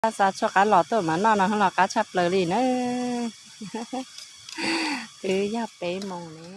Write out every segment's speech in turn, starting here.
Xa tshuaj qab los tuaj mas noj no los qab tshaj plaws li na. Twb yog peb moos ne.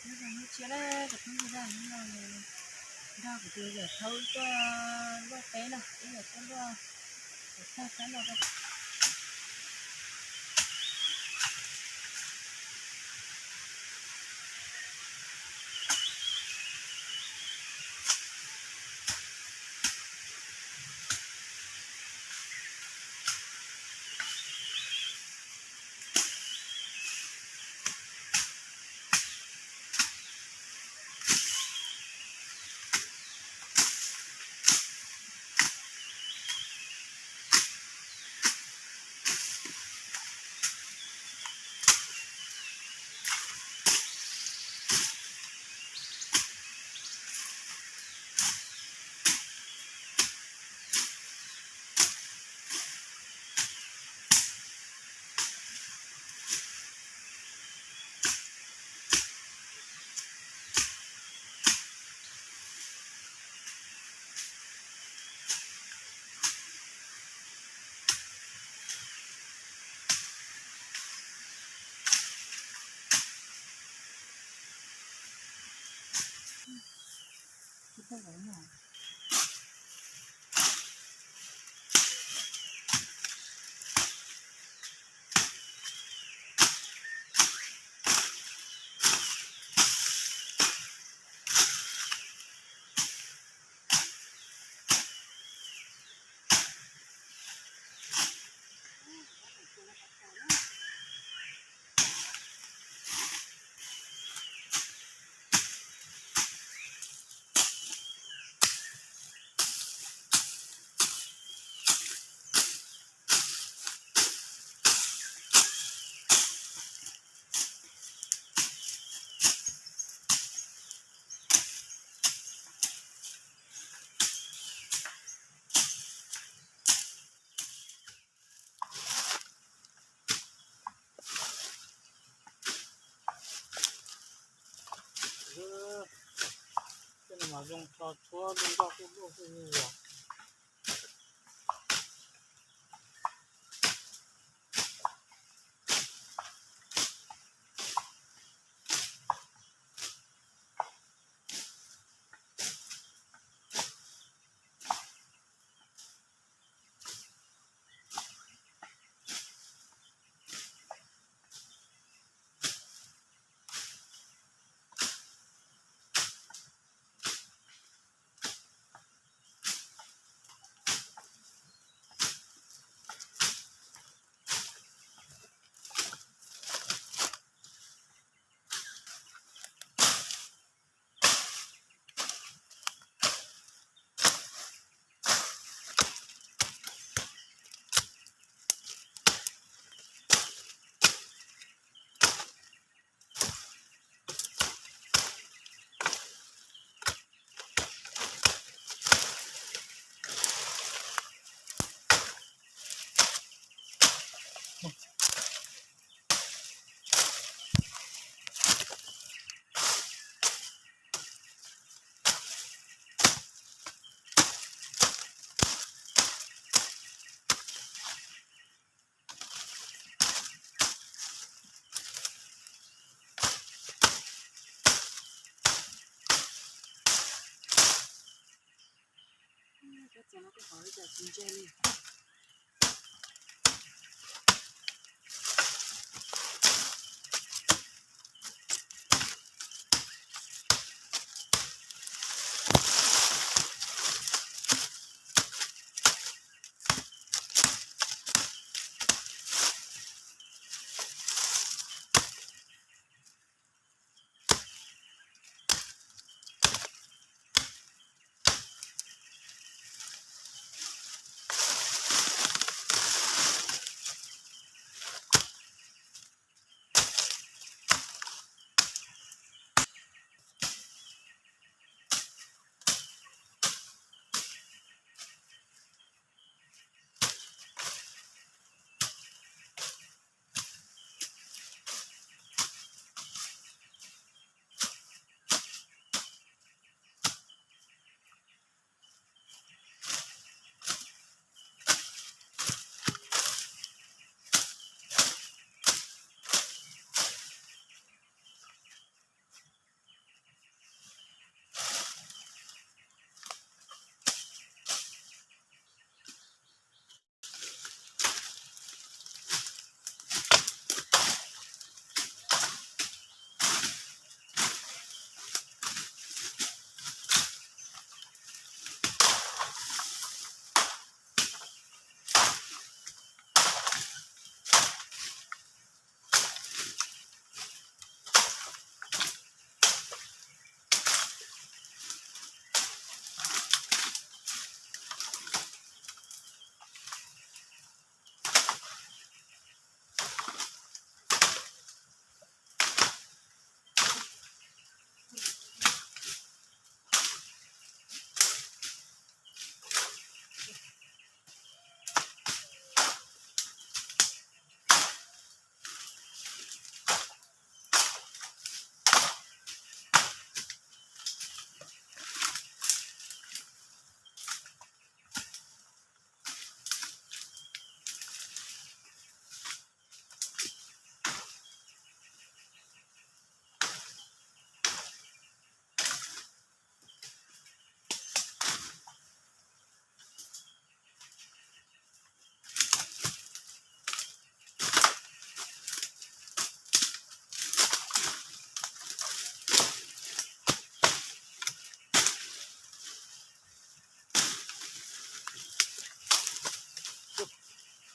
Nyob zoo hnub tshiab na, cov phooj ywg, nrog kuv tus yawm thaub tuaj luaj teb no, ib yam tuaj luaj tag sab no. Tej no mas zoo tso tshuab zoo nkauj kuj luaj kuj yug os.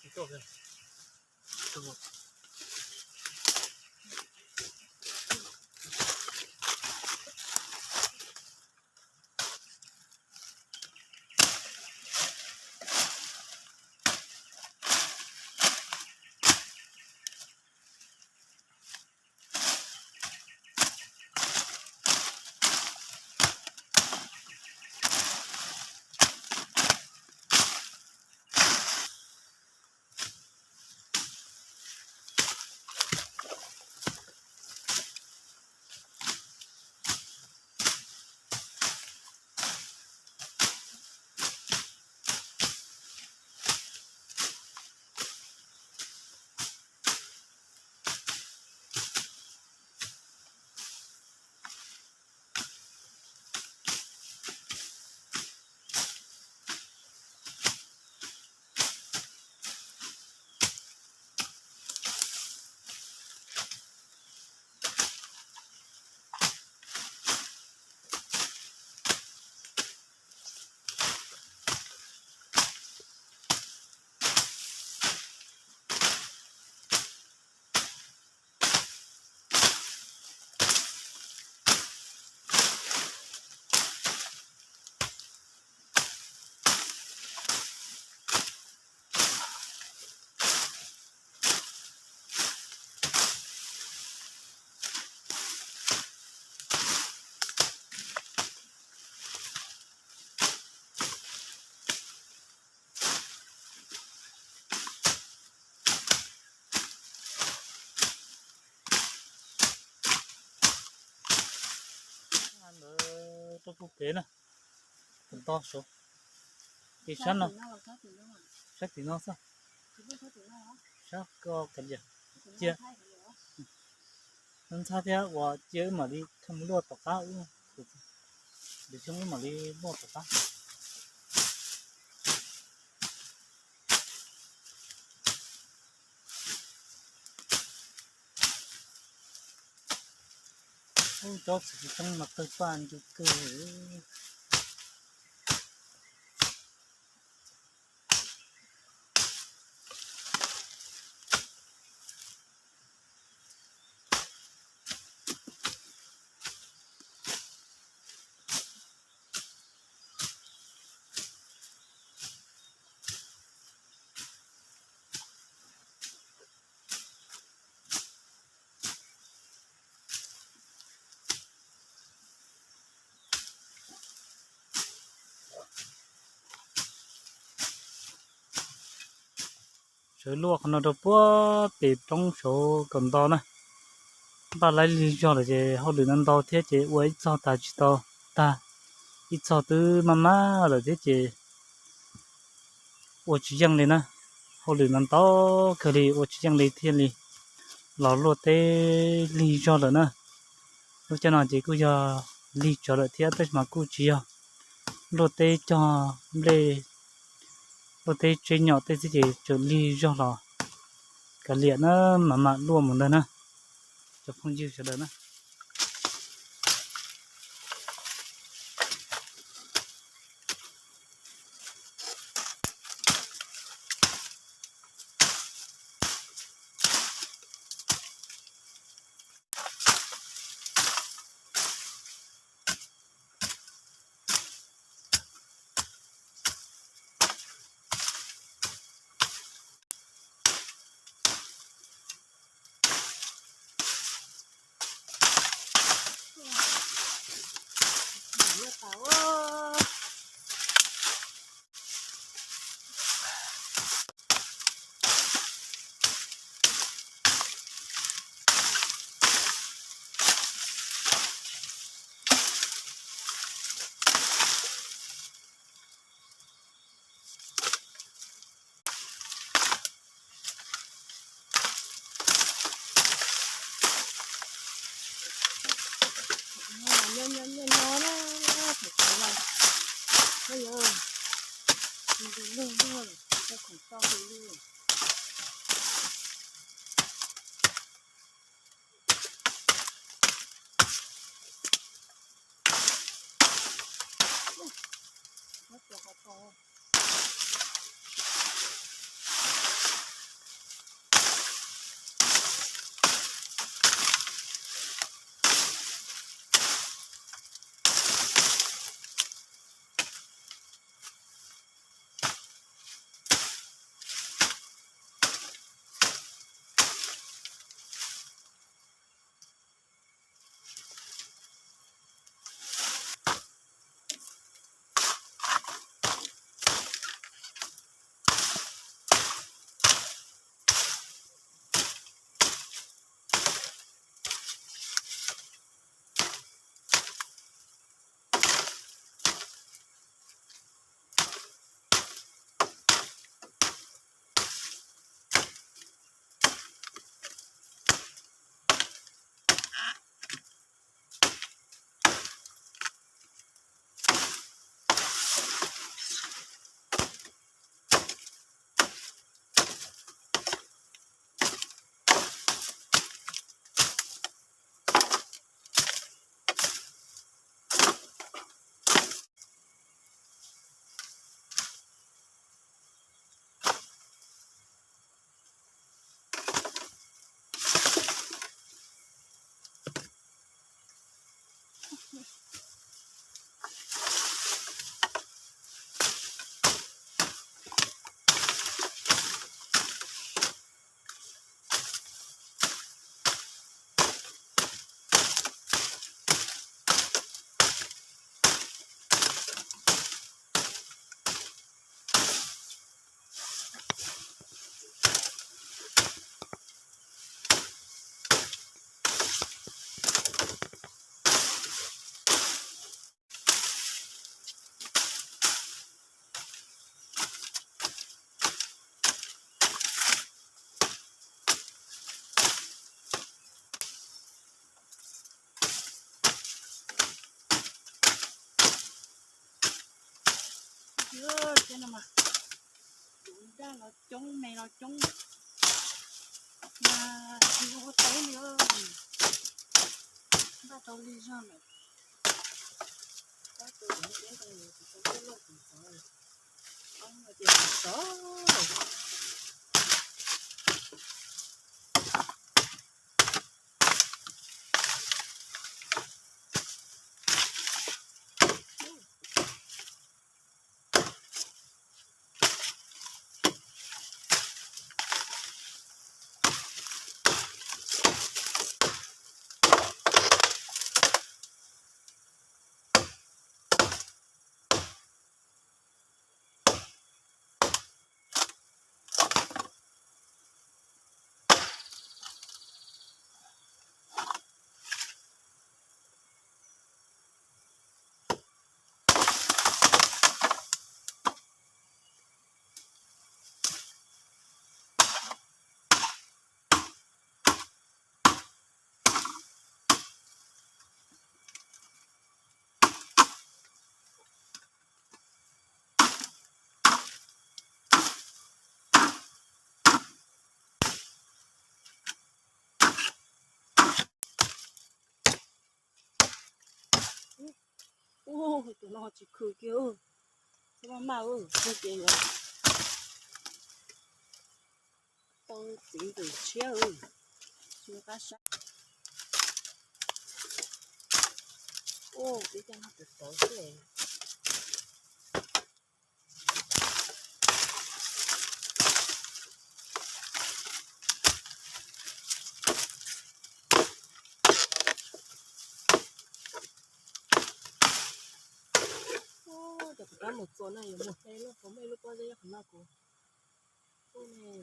Ntawd rau puag pem na, tus to saud, ces sab no, sab tim no xwb, sab ko kav liam, cia, ntxhab thiab uas cia wb mam li thaj mus luaj tom qab, tus xyoob wb mam li luaj tom qab. Ub, cov txiv tsis coob mas kawg paj ncu kawg. Sawv luaj qhov no rau puag pem roob saud kom ntau na. Npaj laib lig zog lawm ces hauj lwm ntau ntau thiab ces ua ib txog tas tsis tau tag, ib txog twb maj maj lawm thiab ces ua tsis yeej li na. Hauj lwm ntau ntau kawg li ua tsis yeej li thiaj li los luaj teb lig zog lawm na. Lub caij no ces kuj yog lig tsawv lawm thiab tab sis mas kuj tsis yog luaj teb cog nplej, luaj teb tseb nyom tej xwb ces tseem lig zog los kav liam na, mam mam luaj mus ntag na cov phooj ywg sawv daws na. Cov no mas, cov daj los coob, me los coob, mas tsis ua tau li, npaj Tau li zog lawm, tab tus ntawd ntawd tus tau tej loj tus txov, ob no ces tus txov. Ub, tus no tsis khw kiag, maj maj, khw ces yuav tau txiv ntxim tshiab, tsis muaj qab sab. Ub, peb coj no tus txawv xwb. Ub, cov kuv rab mus txuas no yuav mus hle lub qhov muaj ib lub pob zeb qhov no kuv ub ne.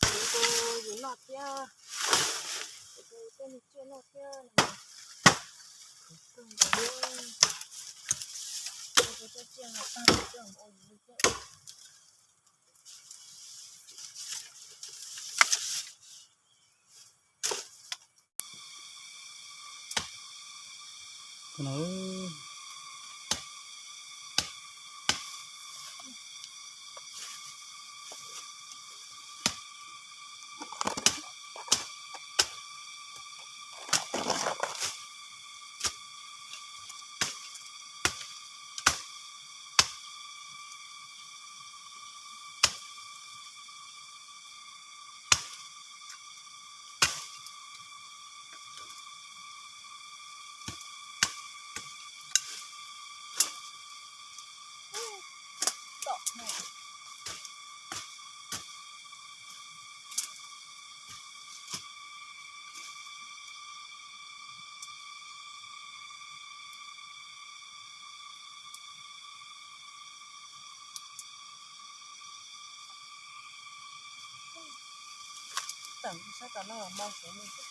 Kuv tus yus noj thiab, kuv tus tej me tsiaj noj thiab no. Kuv kawg nkaus li, kuv coj tsiaj no tag kuv coj mus ua yus li thiab. Tawm sab tom no los moo xwb.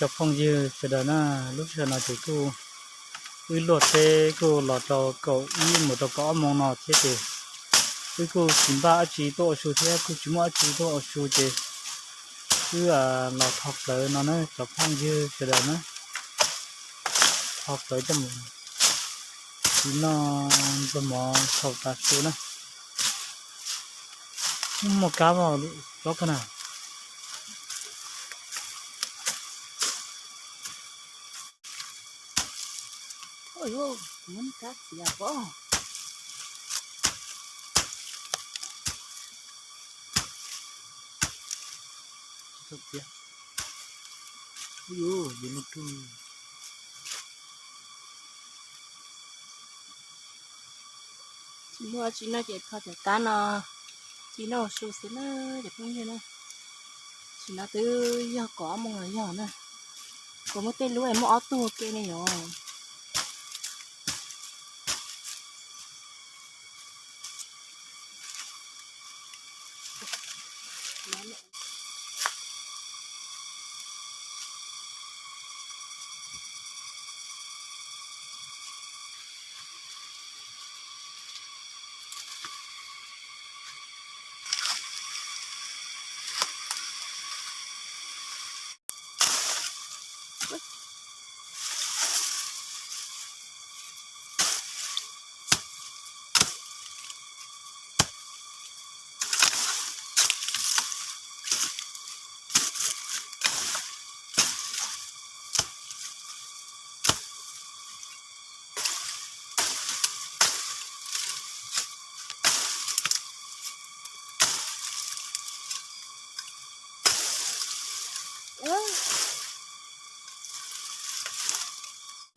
Cov phooj ywg sawv daws na, lub sij hawm no ces kuj wb luaj teb kuj los rau kaum ib mus rau kaum ob moos no thiab ces wb kuj tsis npaj dab tsi tuaj ua su thiab kuj tsis muaj dab tsi tuaj ua su ces wb los tho plawv no na cov phooj ywg sawv daws na. Tho plawv coj mus txiv noj nplua mov thaum tav su na. Muaj kab tsob kawg na. Tsis muaj dab tsi no ces tho cov kab no ci noj ua su xwb na cov phooj ywg na. Tsis no twb yog kaum ob moos los yog na. Kuv muaj tej lub es muaj ob tug ua ke ne yom.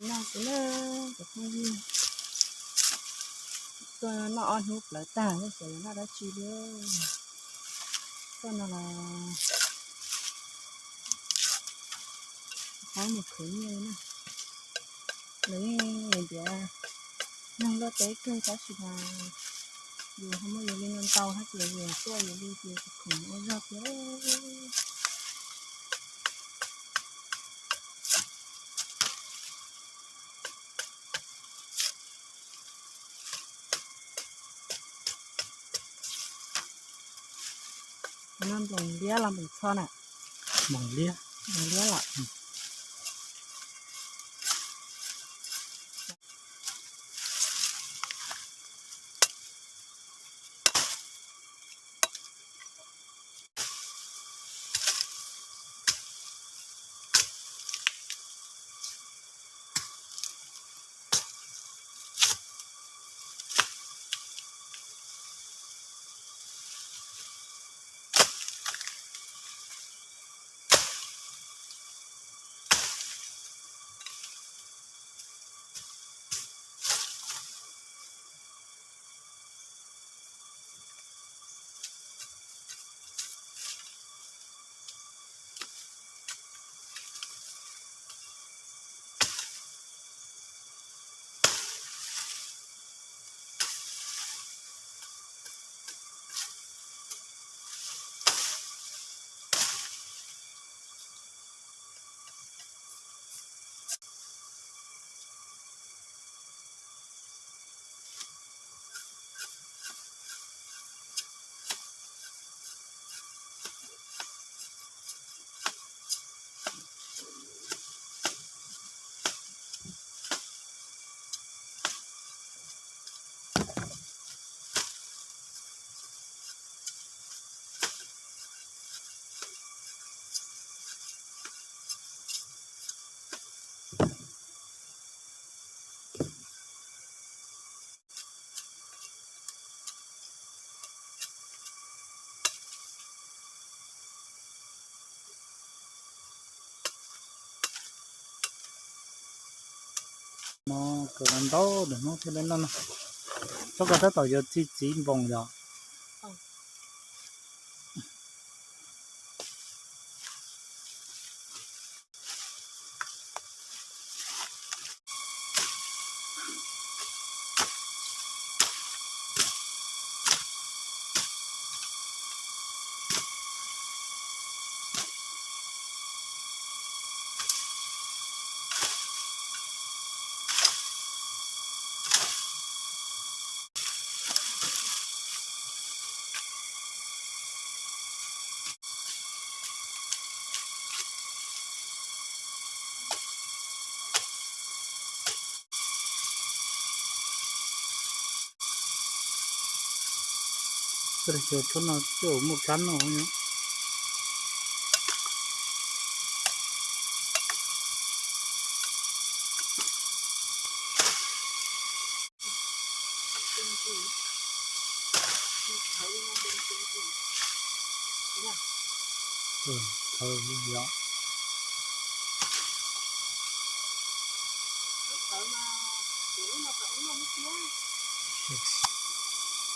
Noj xwb na cov phooj ywg. Tuaj noj ob hnub plawv tag xyov yuav noj dab tsi li. Tuaj no los qab mus khwv nyiaj na. Lawv yeej ntiav neeg luaj teb kawg tab sis mas yus ho muaj yus li no ntau hab ces yus tuaj yus li ces tsis khoom ua zog thiab. Qhov no nploos liab los nploos txho na? Nploos liab. Nploos liab los. No, kawm los ntau tus hnub thiaj li noj no. Tsob ko tab tom yuav txi txiv npoos yom. Txoj no coj muaj kab noj.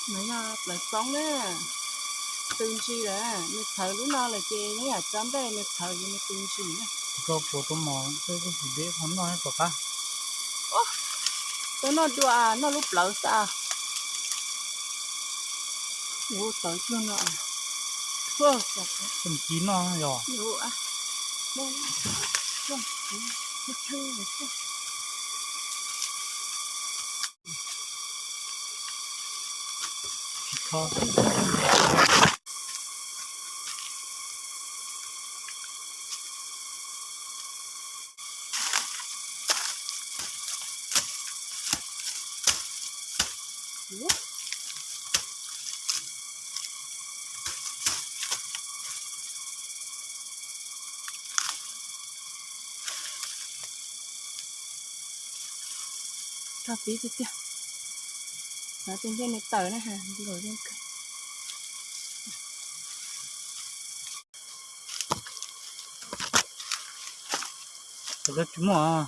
Nws yog plawv xoob na, tu ntsis lawm. Nws txhawv lub no lawm ces neb yam tso nplej nws txhawv ces nws tu ntsis na. Koj puas tau mos xwb, koj xim deb ho noj pom qab. Tau noj dua, noj lub plawv xwb. Ua tawv cuag no. Koj ci noj yog. Tso tib tiag tiag. Xav tias ntshe nws tawm na has nkaus zoo kawg. Tsis muaj.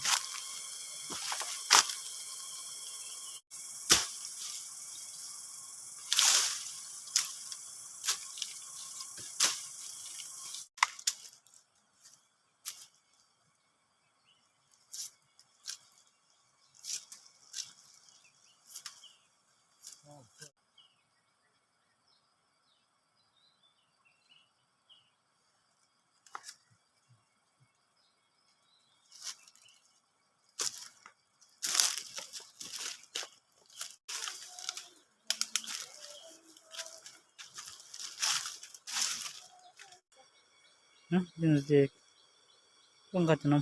Ces koj nqa cov no.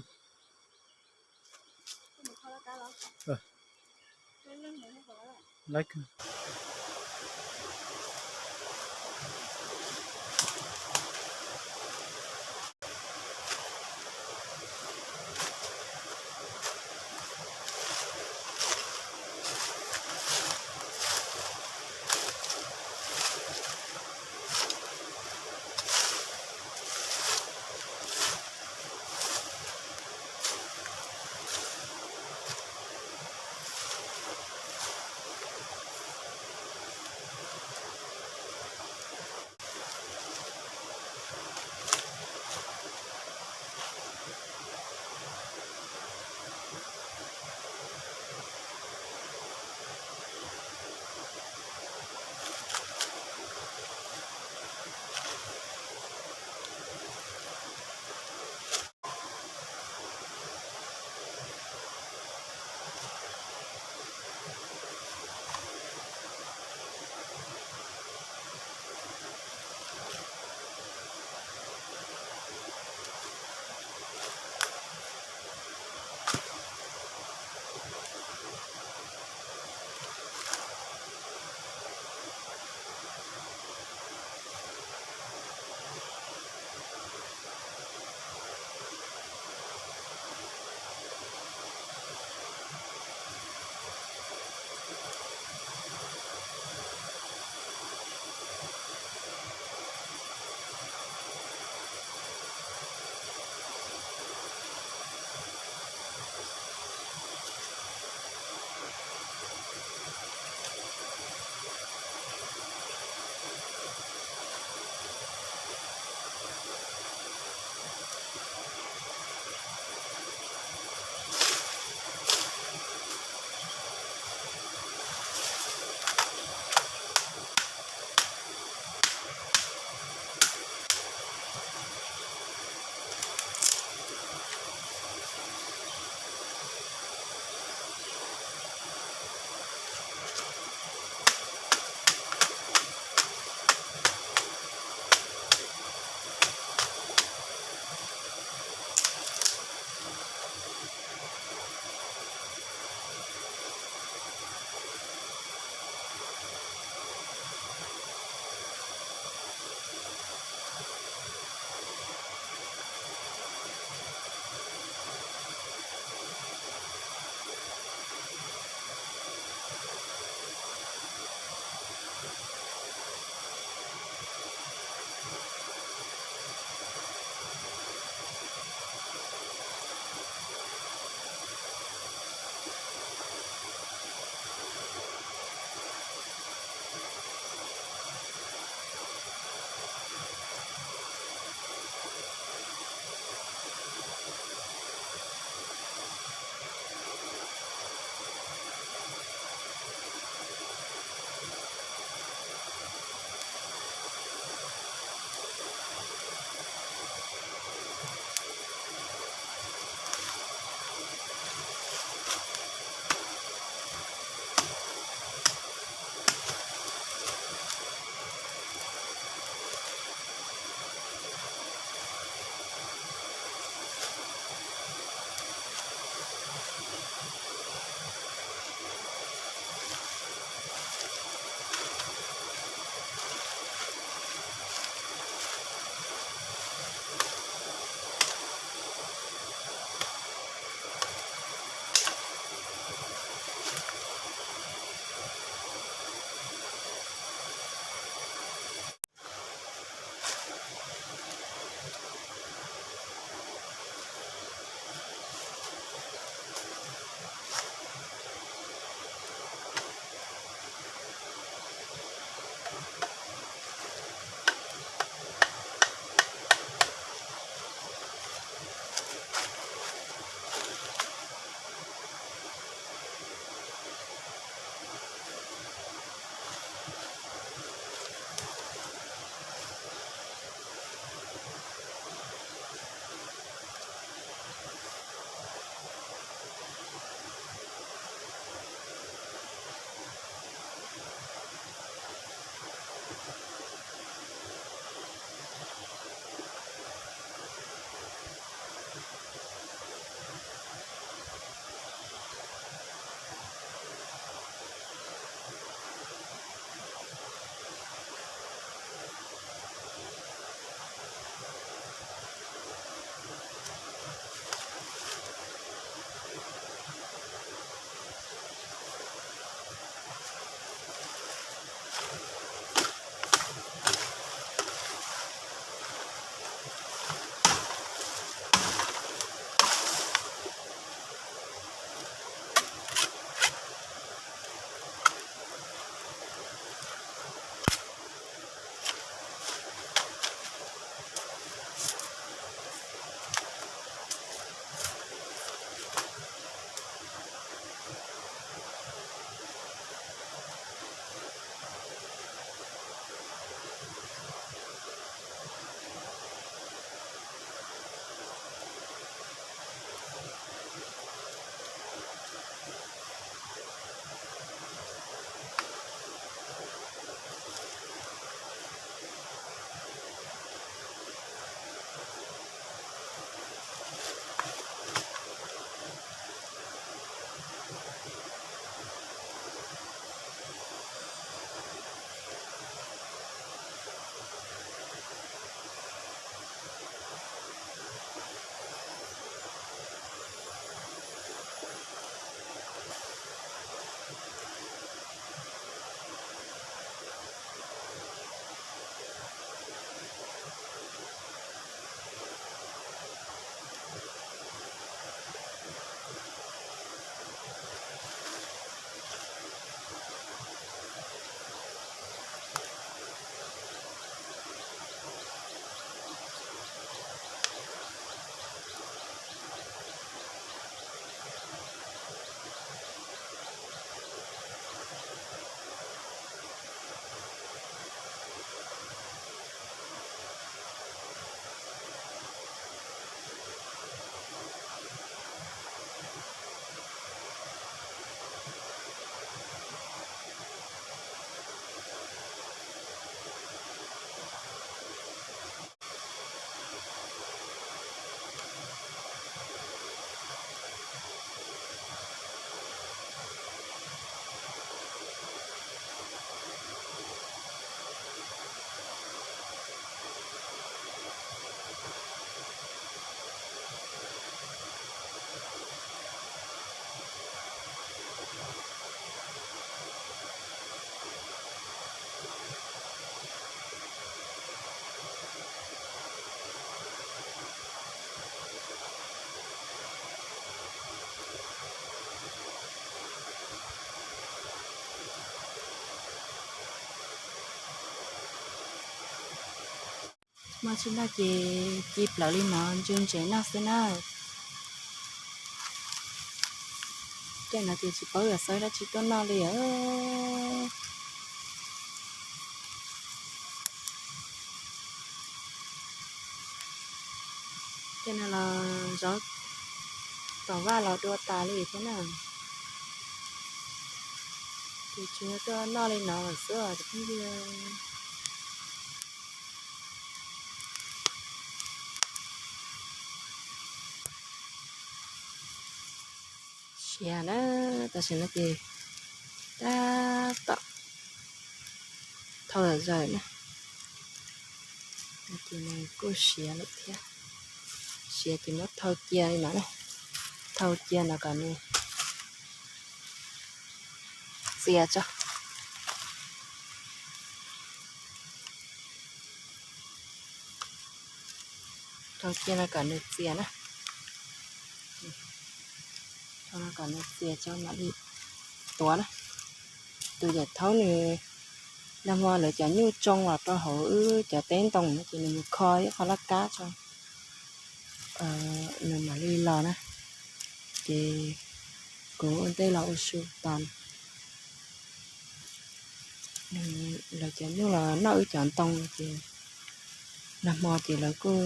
Muaj tsis noj ces ci plaws li no ntse ntsev noj xwb na. Tej no ces tsis paub yuav xawb dab tsi tuaj noj li os. Tej no los zaub tom vaj los dua tas li thiab na. Ces tsuas yog tuaj noj li no lawm xwb os cov phooj ywg. Siav na, tam sim no ces tab tom thau zawm na, ces nws kuj siav lawm thiab. Siav ces muab thau cia li no na, thau cia no kom nws txias tso. Thau cia no kom nws txias na. Thau no kom nws txias tso mam li tuav na. Tus yawm thaub nws nag hmo lawv cov nyuj tsoo los rau hauv wb cov teb ntoo no ces nws mus kho ib qho laj kab tso, nws mam li los na. Ces kuv ua ntej los ua su tos. Lawv cov nyuj los noj wb cov ntoo ces nag hmo ces lawv kuj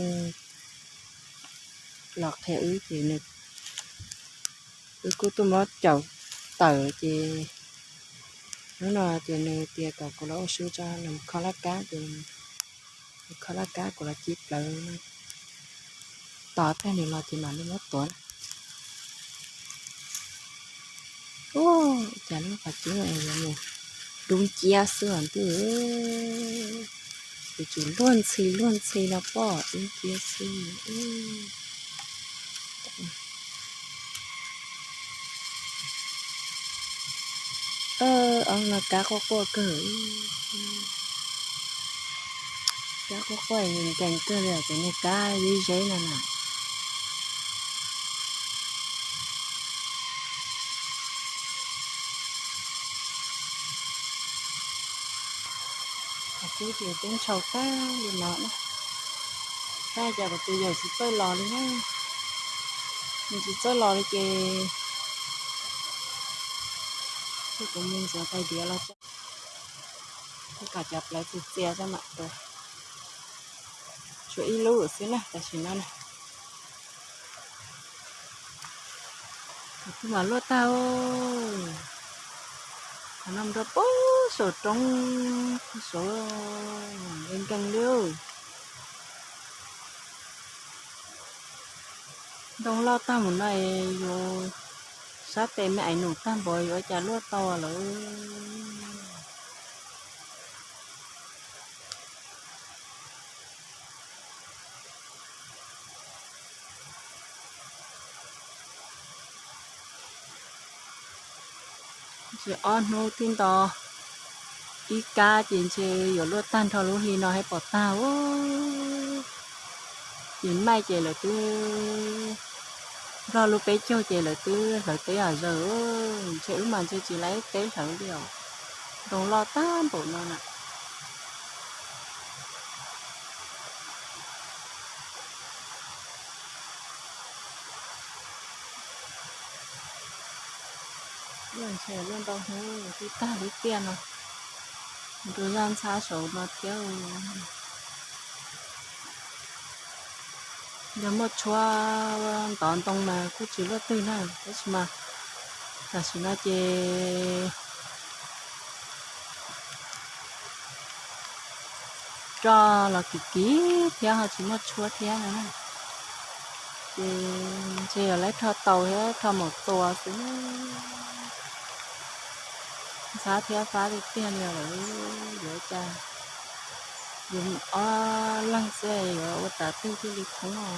los qhia wb ces wb kuj tuaj muab caum tawm ces hnub no ces nws tias kom kuv los ua su tso, nws mus kho laj kab ces nws kho laj kab, kuv los ci plaws tos tag nws los ces mam li muab tuav. Ua cas lub qhov cub yuav mus dub nciab xwb os ntuj, yuav tsum luag ntxhi luag ntxhi no pom dub nciab xwb. Ob no kab quaj quaj kawg, kab quaj quaj nkees kawg li os, cov niag kab zeb zeb no na. Qhov cub ces twb ntshaus tag li no na. Tab cas kuv tus yawm tsis txawj los li na, nws tsis txawj los li ces kuv mus ntxuav tais diav los tso, kom cov plawv txias txias tso mam tuav. Tshuav ib lub xwb na tam sim no na. Kuv twb mam luaj tag, qhov no nrog pub saum roob saud nkees nkees li. Ntoo loj tag mus no es yuav sab tes me ais num tag npaum yuav ua cas luaj tau lawm. Ntshe ob hnub twb nto ib kab ces ntshe yuav luaj tag nrho lub hli no thiab pom tag. Ces maij ces lawv twb nplog lub peb caug ces lawv twb hlawv teb zom zaws. Ntshe wb mas ntshe tsis laib teb hlawv li os. Ntoo loj tag npaum no na. Ntshe luaj ntau hnub twb tag lub tiaj no, rau zaj ntxhab saud no thiab. Yog muaj tshuab ntov ntoo mas kuj tsis luaj twg na, tab sis mas tam sim no ces roj los kim kim thiab ho tsis muaj tshuab thiab no na. Ces ntshe yog lawv rho taus thiab rho maum txuas xwb. Ntxhab thiab fab tiag tiag li lawm, yuav cas yus ob leeg xwb yuav ua tas twg thiaj li khoob os.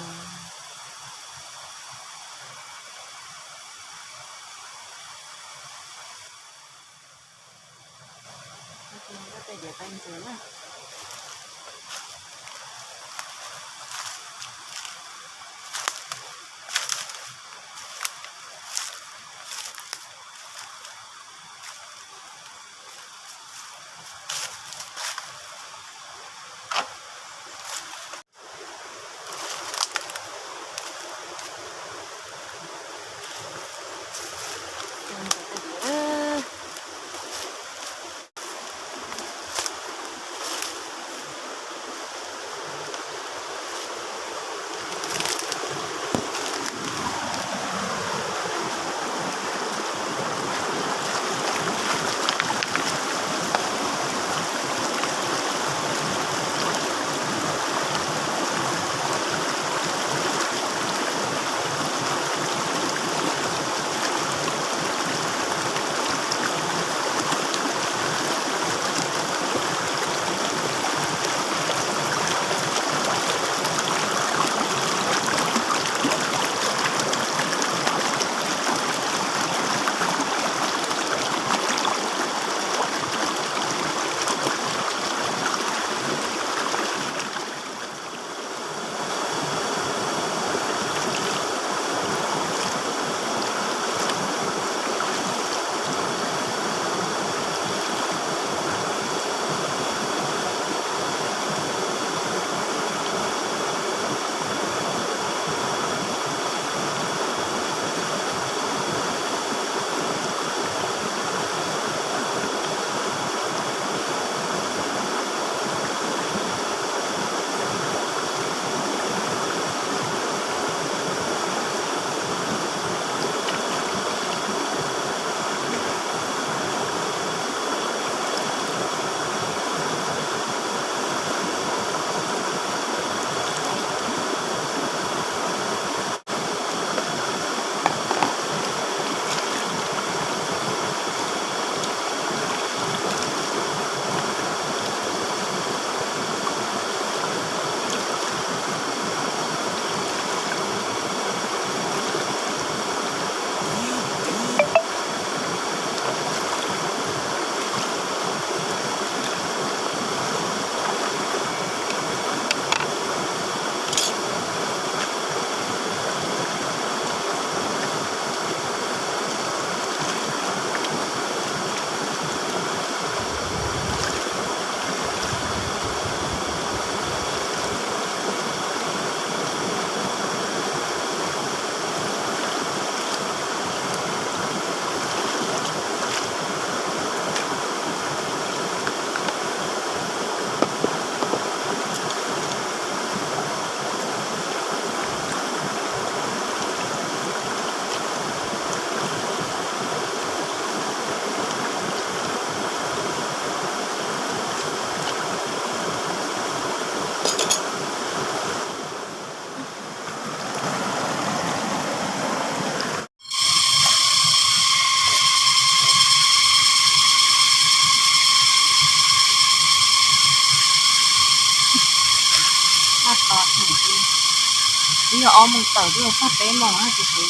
Twb yog ob moos tawm twb yog txog peb moos na ces kuv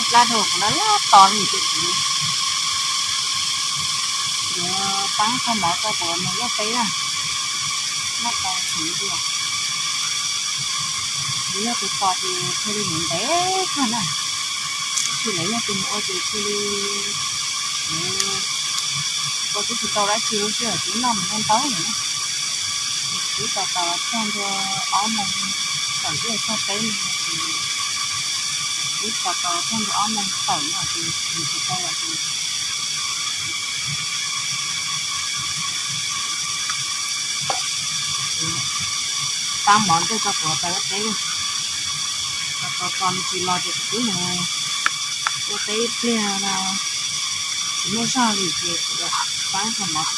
plab dhau kuv laj laj tos li ces kuv yuav pab kho mov rau kuv mus luaj teb na. Laj tos heev li. Yog tus tos ces thiaj li ntev ntev kawg na. Tab sis lawv yog tus mus ua ces thiaj li, ua twb tsis tau dab tsi lub sij hawm twb noj mus ntau ntau lawm na. Twb tos tos txog ntua ob moos tawm twb yog txog peb moos no ces, twb tos tos txog ntua ob moos tawm no ces nws tsis tau lawm ces pab mov ntsej tso kuv tau ua teb. Tos tos tos nws tsis los ces kuv twb mus ua teb ib pliag no, tsis muaj zog li ces kuv pab kho mov.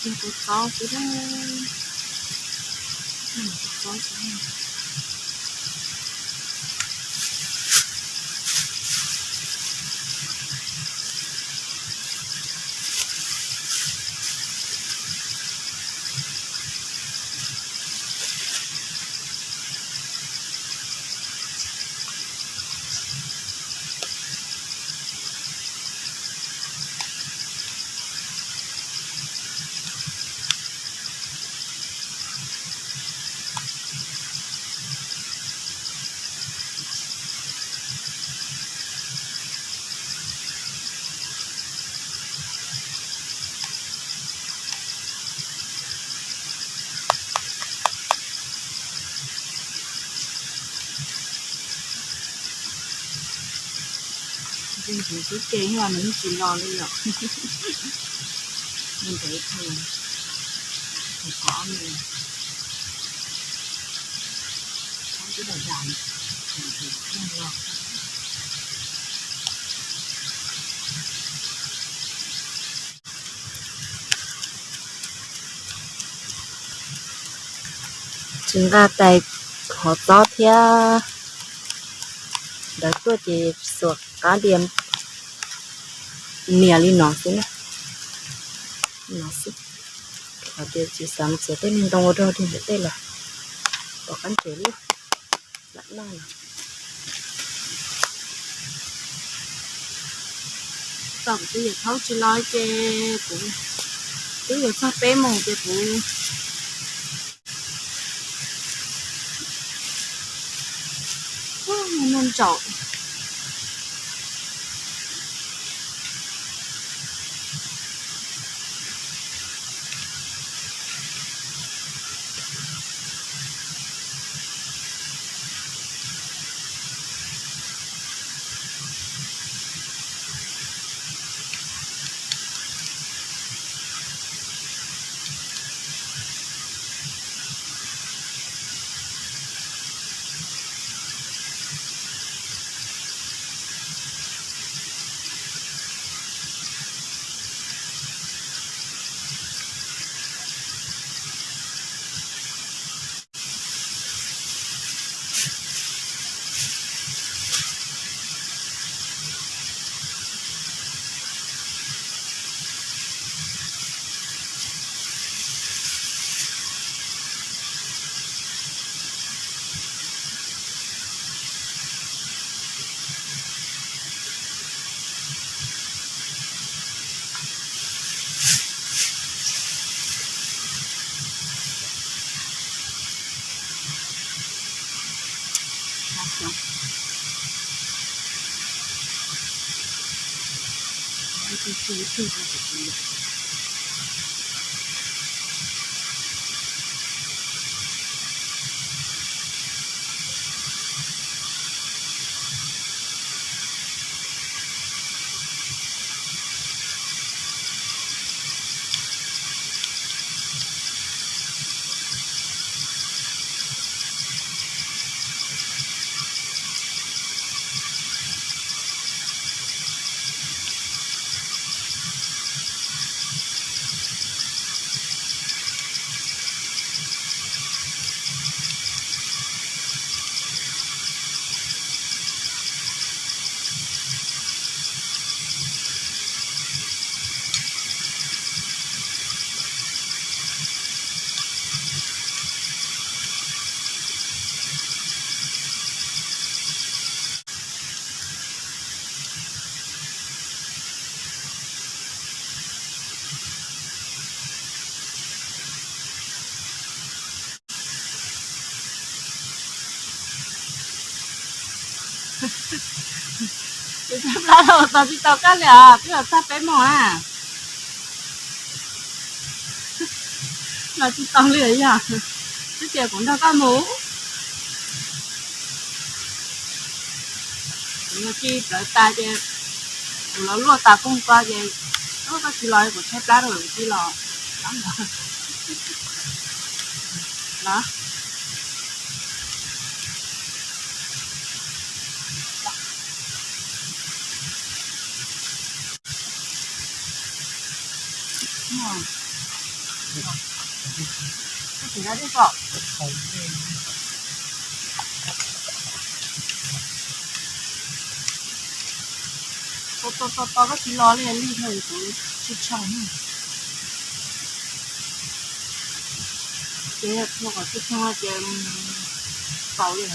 Tus txob xwb, tus txob xwb. Nws twb ke mas nws tsis los li yom. Nws ntev kawg, tus qos nws txhob twb dam dam, nws tsis los. Tsis nqa tais hov txob thiab ntawd tuaj ces xuas qab diav nias li no xwb na. No xwb, hais tias tsis xav mus txiav tej niag ntoo ua rau dig ntawm tej los pom qab ntsev lub lam noj no. Thaum kuv tus yawm thaub tsis los ces kuv twb yuav txog peb moos ces kuv mus ntsaum. Tus tshaib plab los tos tsis tau koj li os, twb los txog peb moos na. Los tsis tau li yog, twb tias kuv nrog koj mus. Kuv mus ci plawv tas ces kuv los luaj tas koog ko ces koj tsis los kuv tshaib plab rau kuv ci los. Los. To to to to, koj tsis los li li thôi, kuv tsis tshee. Ces ua kom tsis tshee ces tau li.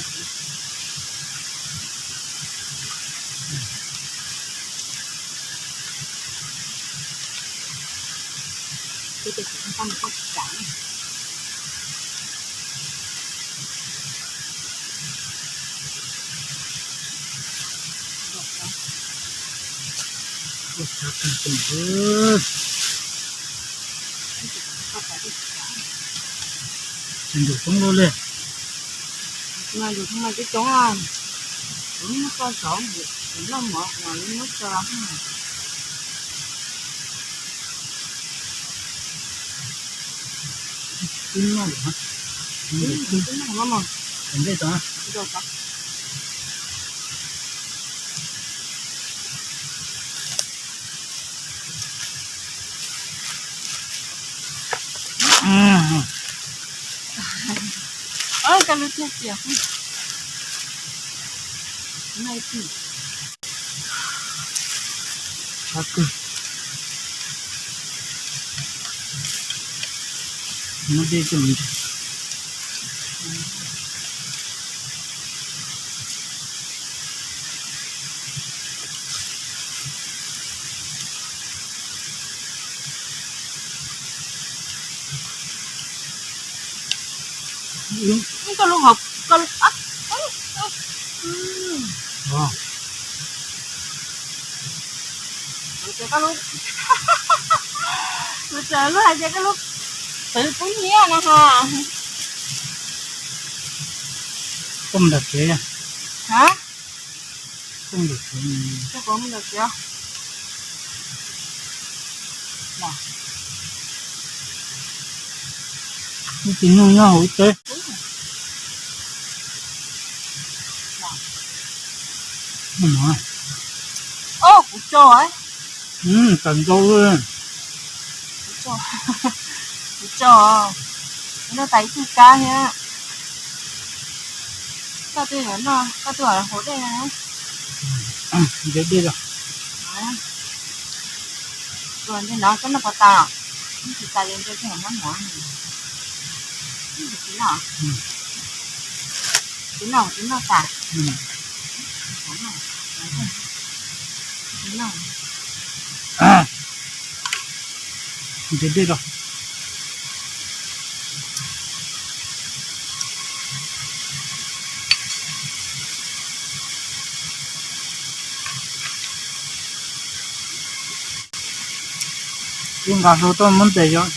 Tsis ntus poob lub li. Ntus poob mas coob coob, kuv muab tso saum, kuv noj mov kuv muab tso. Twb noj lawm, twb noj lawm, ntej tso. Koj lub tiag tiag. Tshab kawg. Muab dej coj mus ntsaig. Koj lub hauv, koj lub, kuv txawm lub hais tias koj lub twv kub hnyiab no ha. Koj mus nram tsev. Ha? Koj mus nram tsev. Koj mus nram tsev. Ib tug nyuj nyob hauv teb. Ub, kuv tso, kawm ntau. Kuv tso, noj tas ib tug kab thiab. Koj twb, koj twb hauv dej. Ntsaws dej los. Ntawm no koj noj puas tas? Noj tsis tas ces ntsaws dej hauv hnab mov. Tsis noj, tsis noj, tsis noj tas. Ntsaws dej los. Ib nqa hlo tuaj muab ntes xyov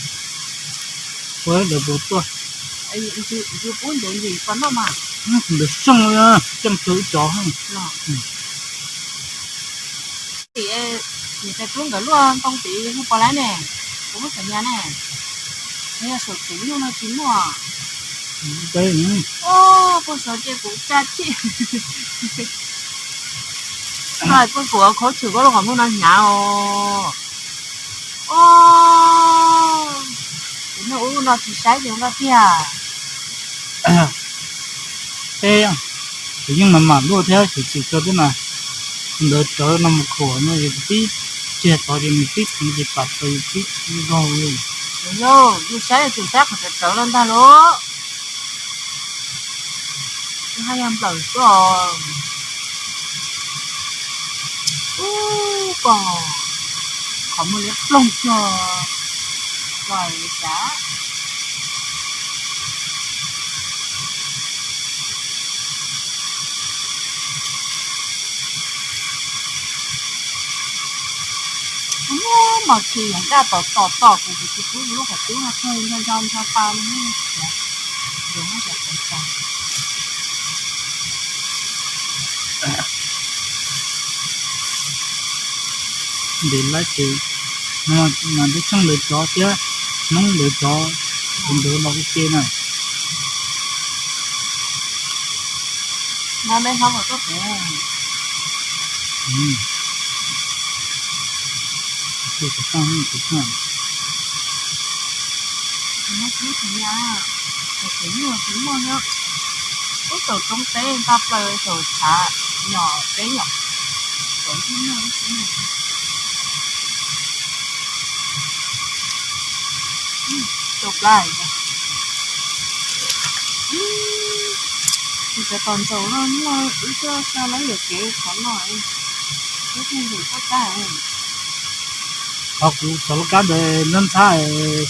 puas lawv puas tuaj. Ntawd seej, seej kawg ib cov. Tim, tim tais tub nkawd luaj ntoo tid hu pos lawm ne, kuv muab xam nyas ne, yog saum tsev nyuj no tsis muaj. Puag saud ces kuv tsa chim. Puag kuv khaub tshwm koj lub qhov muag no hnyav os. Kuv noj ub no tsis saib ces ua tiag. Peb, kuv yeej mam mam luaj thiab kuv tsis tso thiab mas. Ntawd rawv no mus khuam no es kuv tib tsiag tod ces nws tib theev ces pam tau yus tib nkaug li. Yus saib yus saib qhov rawv rawv no ntag lauj. Haj yog nplawm xwb os. Ub, koj qhov muag liab ploog cuag, koj xav. Kuv muab mos tshis yoov daj tom tom tom kuv, kuv tsis pub lub qhov cub no tshuaj nco nco nco tau li. Yoov no cov qhov tas. Ntev lawm ces no mas ntawd tseej ntawd cov thiab Hmoob ntawd cov, kuv ntawd los ua ke na. No me hlob puas tuaj pem? Tus tau tus tau. Muaj tsis muaj tsis muaj, tsis muaj, ub, thaum roob teb nta plaws, thaum tshav nyom teb nyom, thaum ntxhib nyuj ub tsis nyuj. Rau plab, tsis tau tos ntsaum no, wb tuaj xa lawv yuam kev qhov no, wb thiaj li tuaj tag. Qhov kuv xov lub kab ntawd nab ntxhab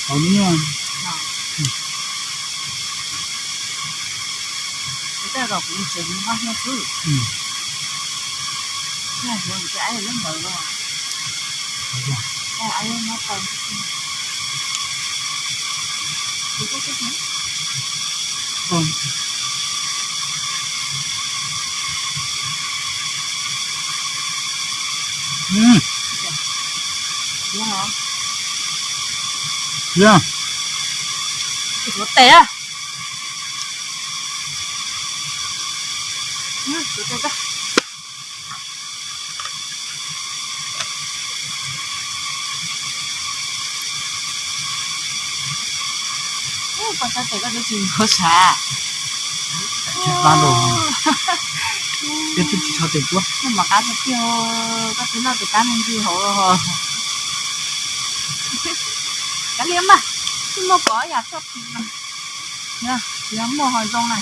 xov nyuj. Kuv tej zaum kuv tsev kuv nqa xwb. Yog kuv tus aib lub ntawd los, aib lub nyob tau. Yog, tsis ua tes a. Koj sab tes koj twb tsis ntxuav sav. Peb twb tsis tshua tes tuab. Koj mam qab tiag tiag, koj twb noj tes kab me ntsis hauv. Kav liam mas, tsis muaj pom yam txoj pim no. Tsis yog muaj ho zoo na.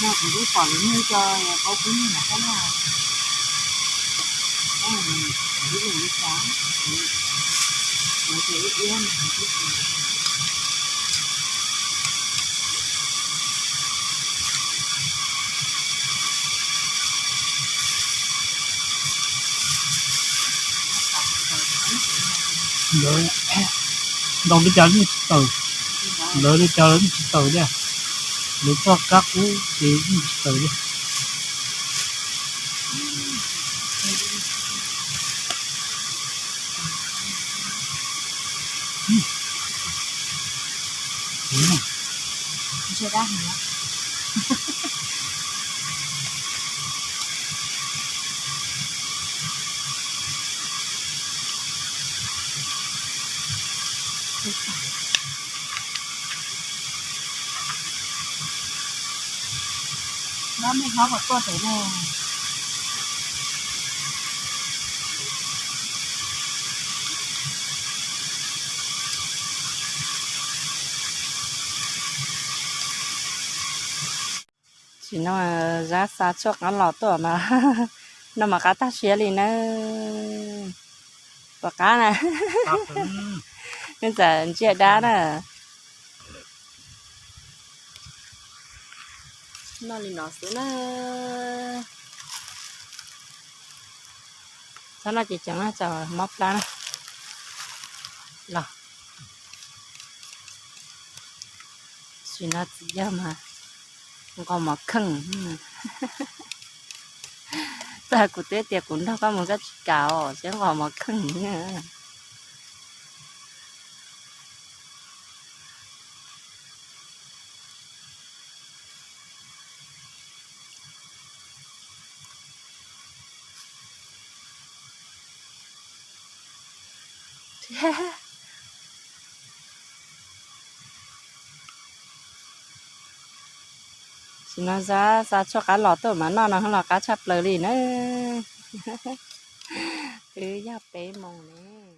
No kuv twb pom lawv muag cov paub kub nyuj no thiab na. Lub lus li cas, lawv tias ib iab no. Ntau li cas yeej tsis tawm, ntawd li cas los yeej tsis tawm thiab. Lawv txoj kab kub ces yeej tsis tawm thiab. Nyob mej hlob puas tuaj pem no? Tam sim no Zab xa tshuaj qab los tuaj mas, noj mas qab tag siab li nawb. Puas qab na? Nws txawm ntsia dab na. Noj li no xwb na. Txhob noj ces ceev na, txawm mob plab na. Los, tam sim no txiv yawg mas nqos mov kheej. Txawm kuv twb tias kuv nrog koj mus koj tsis kam os, seb nqos mov kheej. Tam sim no Zab xa tshuaj qab los tuaj mas noj no los qab tshaj plaws li na. Twb yog peb moos ne.